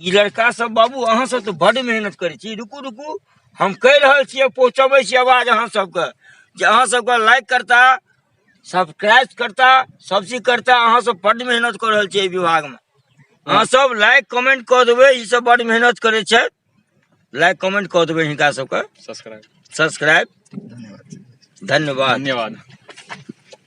ई लड़का सब बाबू अहाँ सब तऽ बड्ड मेहनत करै छी। रुकू रुकू, हम कहि रहल छियै, पहुँचबै छी आवाज अहाँ सबके जे अहाँ सबके लाइक करता, सब्सक्राइब करता, सब चीज करता। अहाँ सब बड्ड मेहनत कऽ रहल छी एहि विभागमे। अहाँ सब लाइक कमेंट कऽ देबै, ई सब बड्ड मेहनत करै छथि। लाइक कमेंट कऽ देबै हिनका सबके, सब्सक्राइब सब्सक्राइब। धन्यवाद। धन्यवाद धन्यवाद।